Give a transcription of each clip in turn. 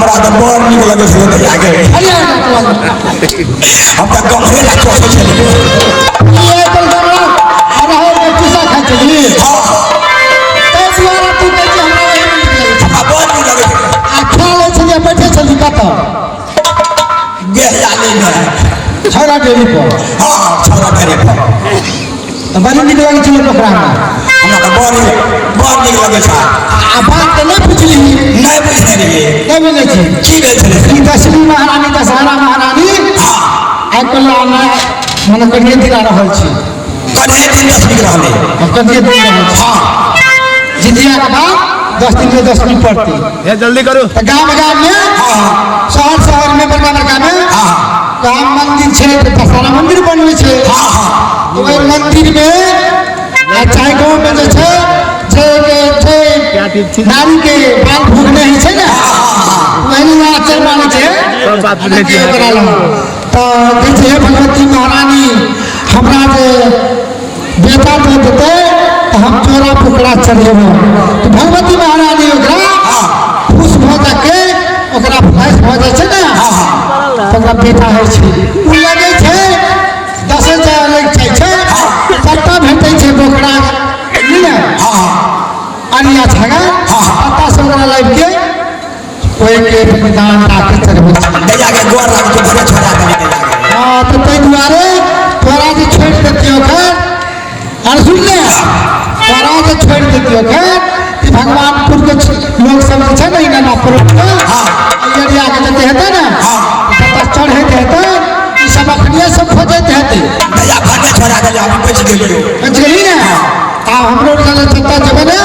हमरा तऽ बड़ नीक लगै छलै दैया के। हम तऽ गमले ला चोसै छलियै। ई तऽ गमला अरहर के चूसा खाइ छली। हाँ। ताहि दुआरे तू कहै छी हमरा ओहिमे नीक लगै छै। हमरा बड़ नीक लगै छलै। आ खा लै छलियै, बैठे छली कतऽ? बेहयाली मे। छौड़ा डेरी पर। हाँ, छौड़ा डेरी पर। तऽ बड़ी नीक लगै छलै पोखरामे। हमरा तऽ बड़ बड़ नीक लगै छै। आ बात तऽ नहि बुझली? नहि बुझने रहियै। नहि बुझै छी? की भेल छलै? ई दशमी महारानी, दशहरा महारानी आइ काल्हि मने कनिए दिन आ रहल छी। कनिए दिन दशमी रहलै। कनिए दिन रहल छी। हाँ। जितिया के बाद 10 दिन में दशमी पड़तै। हे जल्दी करू। तऽ गाम गाम में, हाँ। शहर शहर में, बड़का बड़का में, हाँ। गाम मंदिर छै तऽ दशहरा मंदिर बनल छै। हाँ हाँ। ओहि मंदिर में आ चाहे गाँव में जे छै जे जे नारी के बाल भोग नहि होइ छै ने, ओहिना आचर मानै छै सब बात बुझै छियै। ओकरा लग तऽ कहै छै, हे भगवती महारानी, हमरा जे बेटा दऽ देतै तऽ हम चोरा पोखरा चढ़ेबै। तऽ भगवती महारानी ओकरा खुश भऽ जाके ओकरा फ्लैश भऽ जाइ छै ने, तऽ ओकरा बेटा होइ छै। ओ लगै छै दसे लागि जाइ छै, तत्ता भेटै छै बोकरा ने, अरिया छागा पत्ता सब ओकरा लाबि के ओहिके बलिदान राखि चढ़बै छै। दैया के गोर लागै छै, भले छोड़ा देली दैया के। हाँ, तऽ ताहि दुआरे तोरा जे छोड़ि देतियौ खैर, आर सुन ले, तोरा जे छोड़ि देतियौ खैर, ई भगवानपुर के लोक सब जे छै ने, ई नानापुर के अरिया के जते हेतै ने, जतऽ चढ़ैत हेतै, ई सब अखनिये सब खोजैत हेतै। दैया भने छोड़ा देली, हम बचि गेलियौ। बचि गेली ने? आब हमरो चले जतऽ जेबै ने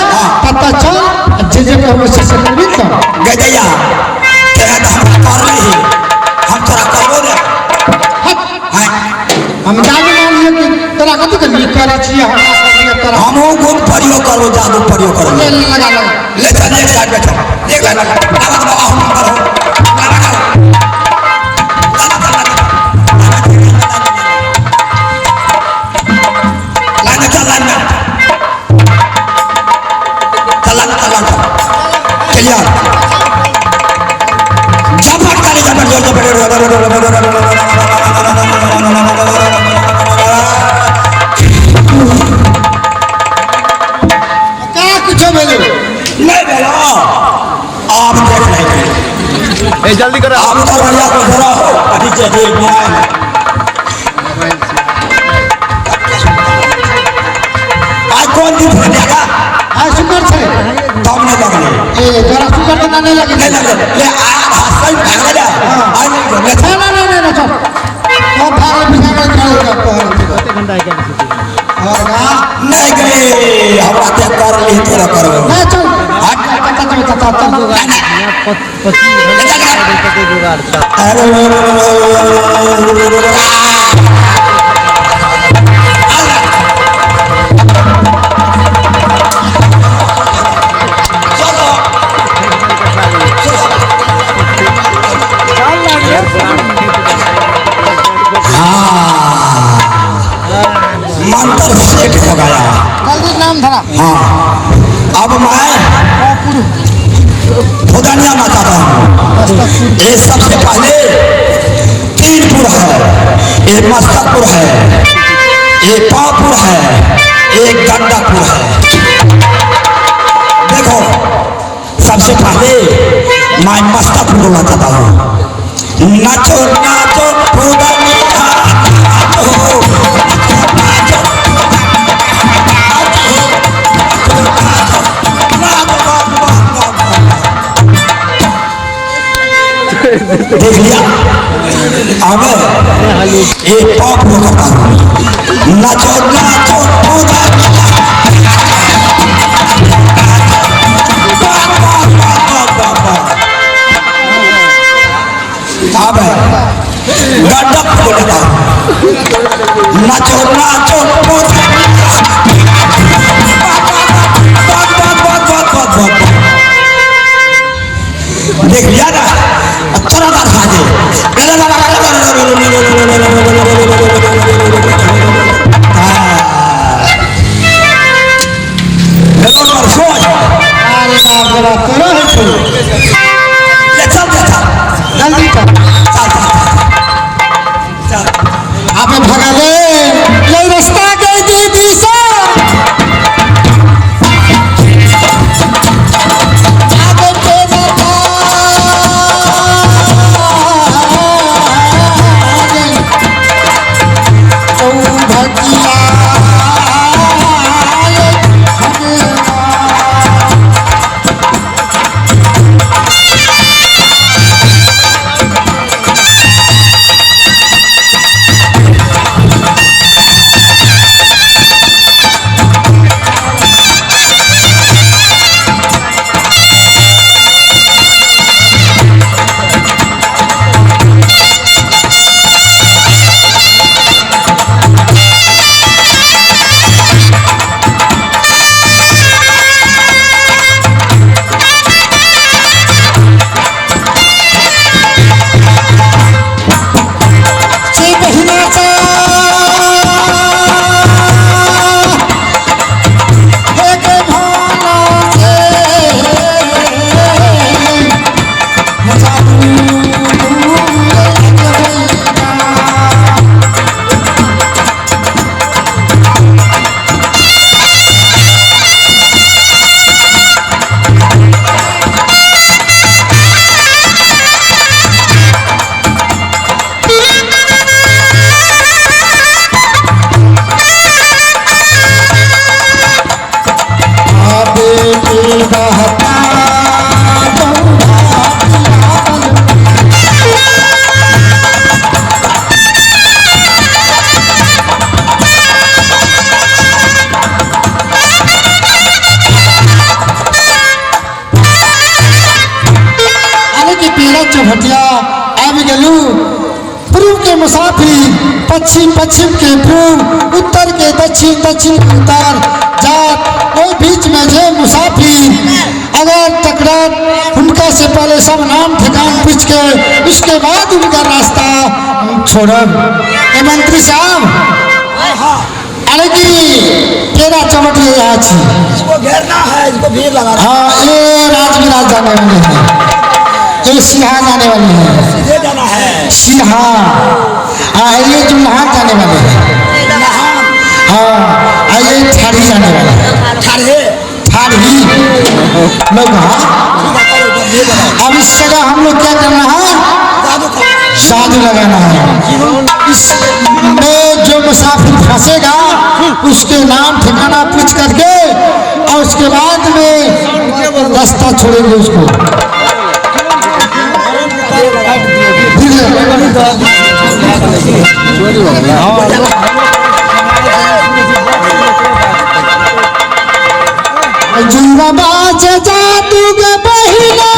ततऽ चल, आ जे जे कहबै से से करबी तऽ। गै दैया, तेरा तऽ हमरा करलही, हम तोरा करबो ने। हम जादू मानलियै कि तोरा कथी के नीक करै छियै, हमरा करलियै तोरा। हमहूँ गुण प्रयोग करबो, जादू प्रयोग करबो। ले लगा लगा। ले चल, एक साइड बैठो, एक लाइन लगा। आवाज में आहो, नंबर हो। लगा, लगा। लाइन में चल, लाइन में। चल, लाइन में चल, लाइन में चल। क्लियर। झपट काली झपट, जोर झपट। का कुछो भेलै? नहीं भेलो, आब देख ले। ए जल्दी करो। आब तो बढ़िया को जरा हो अभी के देख मोबाइल। आज कौन दिन छलै दैया? आइ शुक्र छै। तब नहीं लगले। ए तोरा शुक्र दिना नहि लगै? नहीं लगले। ले आ हंसै भागले ले। आज नहीं लगले। ना ना ना ना, चल और भागल पीछा कर चल और गा। नहीं गए, हमरा ते कर ली तोरा करबो। नहीं चल। हट। चल चल चल चल। मंत्र सेट हो गया। जल्दी नाम धरा। हाँ, अब मैं फुदनिया नाचाता हूँ। ये सबसे पहले तीनपुर है, ये मस्तकपुर है, ये पापुर है, ये गंडापुर है। देखो, सबसे पहले मैं मस्तकपुर नाचाता हूँ। नाचो नाचो फुदनिया नाचो, नाचो नाचो। देख लिया? अब ये पाप वो करता हूँ। नाचो नाचो अब गड्ढा बोलता हूँ। नाचो नाचो। देख लिया ना? चला दार खा दे। अरे बाप रे बाप, तोरा होइ छौ। ले चल जा। मुसाफिर पश्चिम, पश्चिम के पूर्व, उत्तर के दक्षिण, दक्षिण के उत्तर जात, ओहि बीच में जे मुसाफिर अगर टकरात उनका से पहले सब नाम ठिकान पूछ के उसके बाद उनका रास्ता छोड़ब। ए मंत्री साहब, अरे की केरा चमट ये यहाँ छी, इसको घेरना है, इसको भीड़ लगा। हाँ, ये राजविराज जाने वाले हैं, ये सिहा जाने वाले हैं, सीधे जाना है सिहा। हाँ, ये जुल्हान जाने वाले हैं। हाँ, ये ठाड़ी जाने वाले हैं। ठाड़ी लोग। हाँ, अब इस जगह हम लोग क्या करना है? जादू लगाना है। इसमें जो मुसाफिर फंसेगा उसके नाम ठिकाना पूछ करके और उसके बाद में रास्ता छोड़ेंगे उसको। जादू के बहिना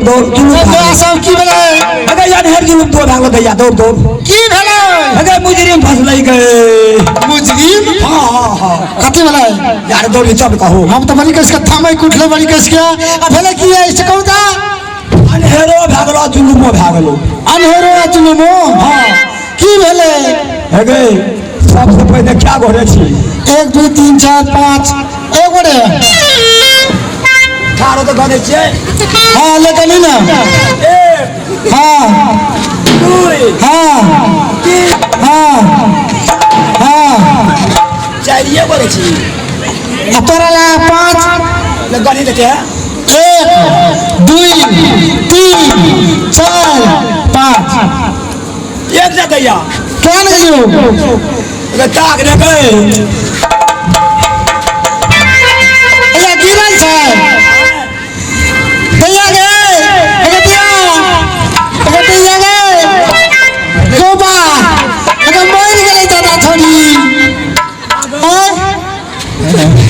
दौड़ दौड़ तोरा सब की भेलै अगे यार हेर जुलुम तो भागलो दैया दौड़ दौड़ की भेलै अगे मुजरिम फसलै गए मुजरिम हाँ हाँ हाँ कथी भेलै यार दौड़ चल कहो हम तऽ बड़ी कसके थामै कुटले बड़ी कसके आ भेलै की ऐसे कहू तऽ अनहेरो भागलो जुलुमो भागलो अनहेरो आ जुलुमो हाँ की भेलै अगे सबसे पहिले क्या गोरे छी 1 2 3 4 5 एक गोरे ठाड़ो तऽ गने छियै हाँ लेकिन ना एक हाँ दुई हाँ तीन हाँ हाँ चारिये गोरे छी आ तोरा ला 5 ले गनी देते हैं 1 2 3 4 5 एक जा दैया क्या नहीं गेलियो अगे ताक रे गए अरे गिरल छै दैया गे अगे दैया अगे दैया गे गोबा अगे मरि गेलै दादा छोड़ी आँय?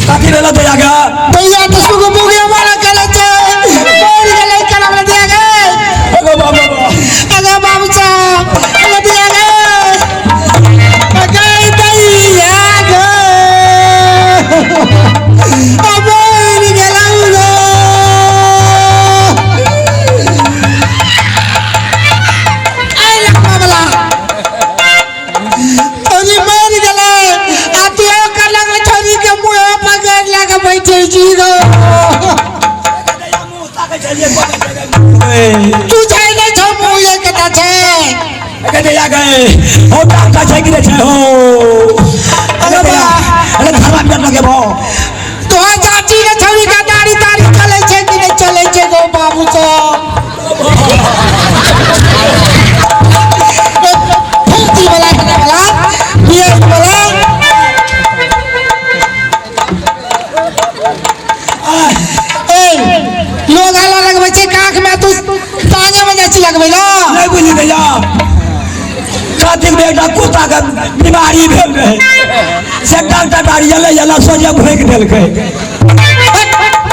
कथी भेलो दैया गे दैया तऽ सुगु मुगे मारा गेलै छै मरि गेलै केना भेलै दैया गे अगे बाबा बाबा अगे बाबू साहब अगे दैया गे अगे दैया गे आ मरि गेलौ गे आइ लखमा छोरी मरि गेलै आ तू ओकर लगलै छोरी के मुँह पकड़ लए के बैठे छी गो दैया मुँह ताकै छलियै गोरे छै तू जाइ नहि छौ मुँह एक कता छै अगे दैया गे हो टाका छै कि नै छै हो अगे दैया अगे धर्मा पेट लगे भो तोहर चाची के छोरी के दाढ़ी ताड़ी चलै छै कि नहि चलै छै गो बाबू सब फुर्ती वाला वाला बियर वाला ए लोग आला लगबै छै काख में तू तांगे में जाइ छी लगबै ला नहीं बुझली दैया कार्तिक में एकटा कुत्ता के बीमारी भेल रहे से डॉक्टर गाड़ी एलै एलै सोझे भोगि देलकै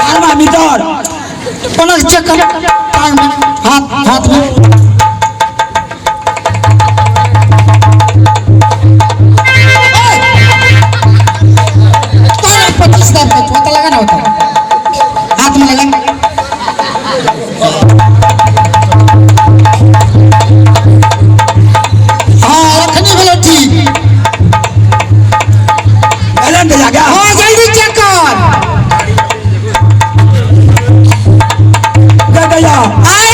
थर्मामीटर कोना चेक कर टांग में हाथ हाथ में तोरा 25 दाम का पता लगा ना होता हाथ में लगा हाँ रखनी भेलो ठीक एलै ने दैया गे हाँ जल्दी चेक कर गे दैया आय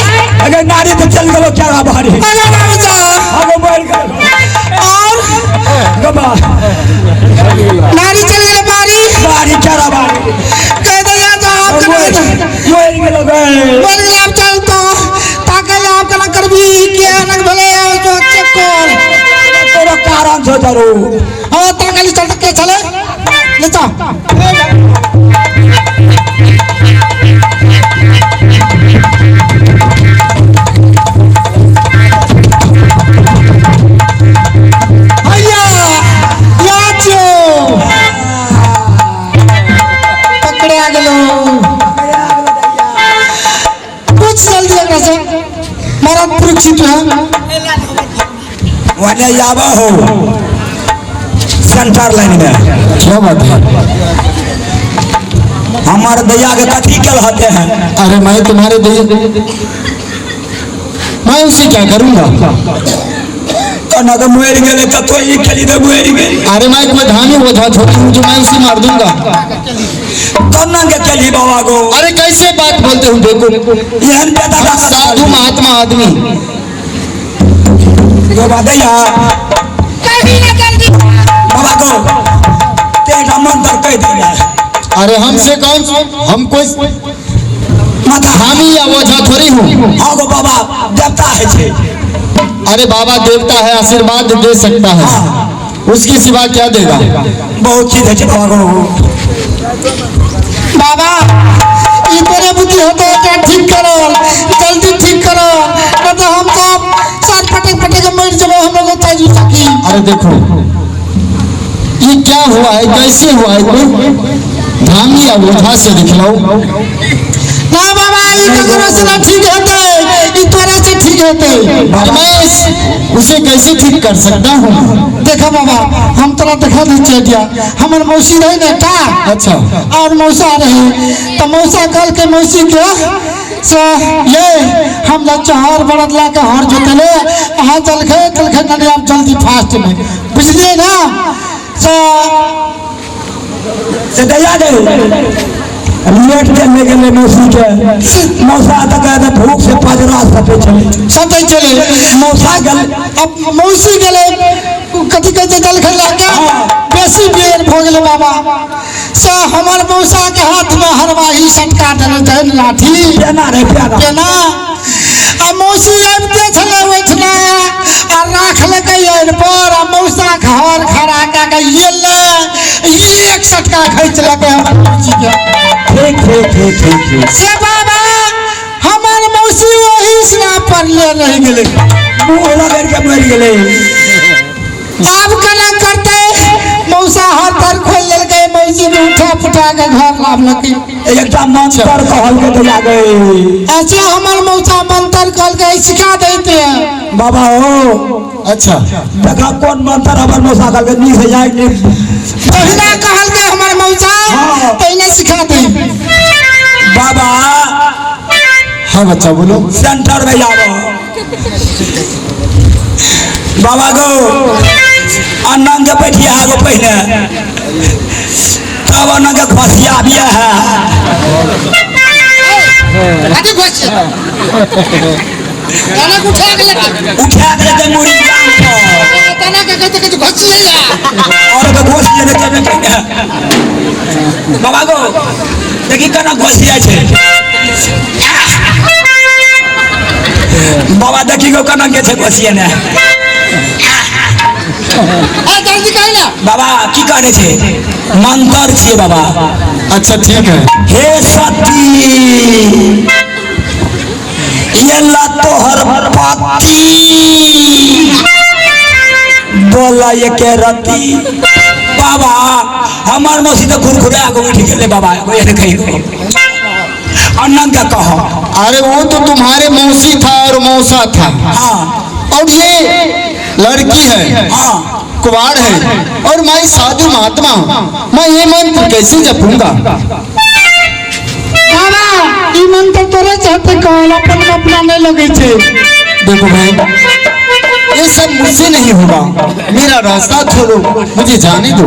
अगे नारी तऽ चलि गेलो केरा बारी अरे बाबू साहब आगो मरि गेल और गबा नारी चल गेलै बारी बारी केरा बारी कह दैया जो आपके मरि गेलो गे मर गेलै आब चल तो ताके ले आप केना करबी के अलग भेलै तो चेक कर कोनो कारण छौ जरूर हाँ ताके ले चल के चले ले जा भैया याद छौ पकड़ा गेलो कुछ जल्दी एकरा से मरद पुरुष छी तू है वने आबऽ हो सेंटर लाइन में क्या बात है हमार दैया के कथी केल होते हैं अरे मैं तुम्हारे दे मैं उसे क्या करूंगा कना के मरि गेलै तऽ तो ई खेली तऽ मरि गेली अरे मैं कोई धामी ओझा छोड़ी हूँ जो मैं उसे मार दूंगा कना के केली बाबा गो अरे कैसे बात बोलते हो देखो एहन बेटा हम साधु महात्मा आदमी गो दैया कभी ना जल्दी बाबा गो तेरा मंत्र कह देना अरे हमसे कौन हम कोई माथा धामी या ओझा थोड़ी हूँ हाँ गो बाबा देवता है छे अरे बाबा देवता है आशीर्वाद दे सकता है उसके सिवा क्या देगा बहुत चीज है छे बाबा गो बाबा ई तोरे बुद्धि होते एकरा ठीक करो जल्दी ठीक करो नहीं तो हम सब साथ पटक पटक के मर जबो हम लोग चाही सकी अरे देखो ये क्या हुआ है, कैसे हुआ है, कोई धामी या ओझा से दिखलाओ। ना बाबा, ई ककरो से ना ठीक हेतै, ई तोरे से ठीक हेतै। मैं उसे कैसे ठीक कर सकता हूँ? देखा बाबा, हम तोरा देखा दै छियै आइडिया। हमर मौसी रहे ने का। अच्छा। और मौसा रहे, तो मौसा कहल के मौसी के से ये हम जा हर बड़द ला के हर जोतले, अहाँ जलखे तलखे नदिया जल्दी फास्ट में, बुझलिए ना? से से दैया दे लेट के ले गेलै मौसी के। मौसा तऽ कहै भूख से पजरा सटे छलै। सटे छलै। मौसा गेल। अब मौसी गेलै कथी कहै छै जलखै लए के, बेसी बेर भऽ गेलै बाबा। से हमर मौसा के हाथ में हरवाही सटका देने छै लाठी। पेना रे पेना। पेना। आ मौसी आबिते छलै ओहिठिना आ राखलकै आड़ि पर, आ मौसा के हर खड़ा कए के एलै, एक सटका खींचलकै हमर मौसी के। ठीक ठीक ठीक ठीक ठीक। से बाबा हमर मौसी ओही सिना पड़ले रहि गेलै, मुँह रगड़ि के मरि गेलै। आब केना करतै? मौसा हर तर खोलि देलकै, मौसी के उठा पुठा के घर लाबलकै। एकटा मंत्र कहलकै दैया गै। अच्छा, हमर मौसा मंत्र कहलकै सिखा दैते। बाबा हो। अच्छा। देखा कोन मंत्र हमर मौसा कहलकै, नीक से जाय नीक। तहिना कहलकै हमर मौसा, तहिना सिखा दे। बाबा। हाँ बच्चा बोलो। सेंटर में जाबो बाबा गो, अनंग के बैठिया गो पहले, तब अनंग के खसिया भी है। अरे घोसिया तना के उठा के लेते, उठा के लेते मुड़ी जान पर। तना के कहते कि घोसिया और के घोसिया देते ने पहले। बाबा गो देखी केना घोसिया छै। बाबा देखी गो केना के छै घोसिया ने। जल्दी कही ना। बाबा की करे छै? मंत्र छियै बाबा। अच्छा ठीक है। हे सती ये ला तोहर पति बोला ये के रति। बाबा हमार मौसी तो खुरखुरा के उठ गेलै बाबा, एहन कही अनंत के कह। अरे वो तो तुम्हारे मौसी था और मौसा था। हाँ। और ये लड़की है। हाँ। कुवार है और मैं साधु महात्मा हूँ, मैं ये मंत्र कैसे जपूंगा? बाबा ई मंत्र तोरे चाहते कहल, अपन अपना नहीं लगे छे। देखो भाई ये सब मुझसे नहीं होगा, मेरा रास्ता छोड़ो, मुझे जाने दो।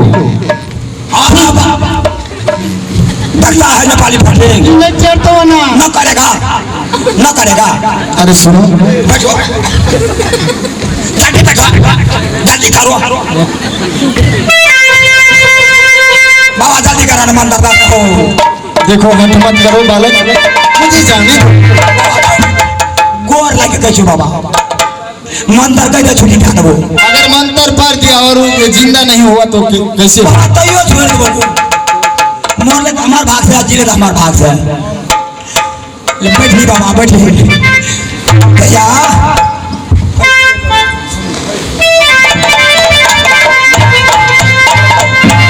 लगता है नेपाली फटेंगे। नहीं चढ़तो ना। न करेगा न करेगा। अरे सुनो। बैठो जल्दी बैठो, जल्दी करो बाबा, जल्दी करो मंत्र हो। देखो हट मत करो बालक, मुझे जाने दो। गोर लागे कहै बाबा, मंत्र कह दे छुट्टी दे देबो। अगर मंत्र पढ़ दिया और ये जिंदा नहीं हुआ तो कैसे? बाबा तैयो छोड़ देबो। मरले तो हमार भाग से, जीले तो हमार भाग से। ले बैठी बाबा बैठी भैया।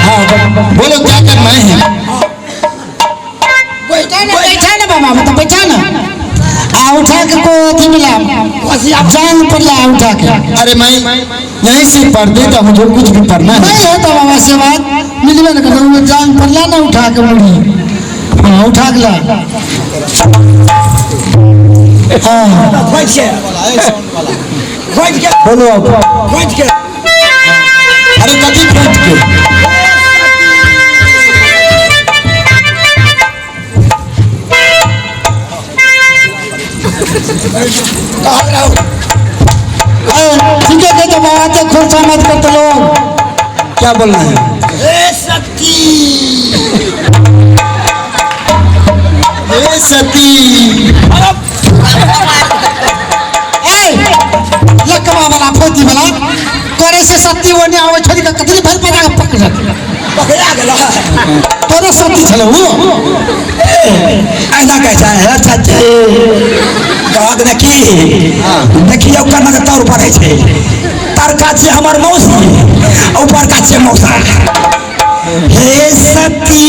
हाँ बोलो क्या करना है? बैठा ना, बैठा ना बाबा, तो बैठा ना। आ उठा के को अथी मिला जान पर ला उठा के। अरे मैं यहीं से पढ़ देता हूँ जो कुछ भी पढ़ना है। नहीं होता बाबा से बात मिलबे न करता, वो जान पर ला ना उठा के मुड़ी। हाँ उठा के ला। हाँ बोलो अब। अरे कथी खोज के? ठीक है तो बाबा के खुर्चा मत करते लोग। क्या बोलना है? ए सती, ए सती, ए लकवा वाला फौजी वाला करे से सती ओने आवे छोड़ी के कतरी भर पड़ा के पकड़ पकड़ा गेला। तोरे सती छले वो ऐना कहै छै हे सती कहत ने की देखियौ कनक तौर पड़ै छै। तरका छियै हमर मौसी, ऊपर का छियै मौसा। हे सती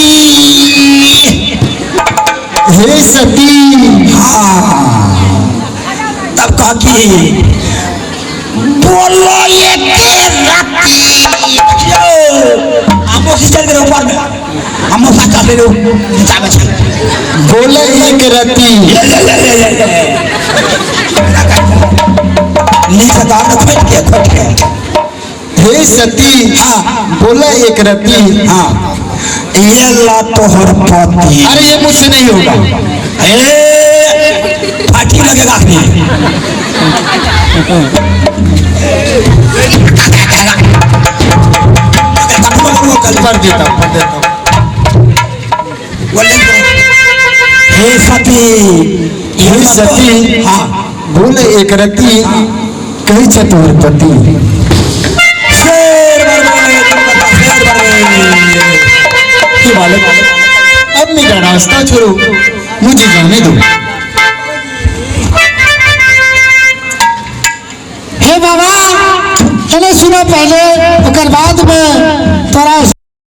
हे सती। हाँ, तब कहा कि बोलो ये के राती। देखियो हमो से चल गए ऊपर में, हमो सा चल रहे नीचा में चल। बोले एक रति। ले ले ले ले ले ले। नीचे तार में खोट के खोट के। हे सती। हाँ। बोले एक रति। हाँ, ये ला तोहर पति। अरे ये मुझसे नहीं होगा। ए फाटी लगेगा अखनी। पर देता हूँ, पर देता हूँ। हे सती। हे सती। हाँ। बोले एक रति कही चतुर पति। शेर बरवे, शेर बरवे। कि बालक अब मेरा रास्ता छोड़ो, मुझे जाने दो। हे बाबा चलो सुनो पहले ओकर बाद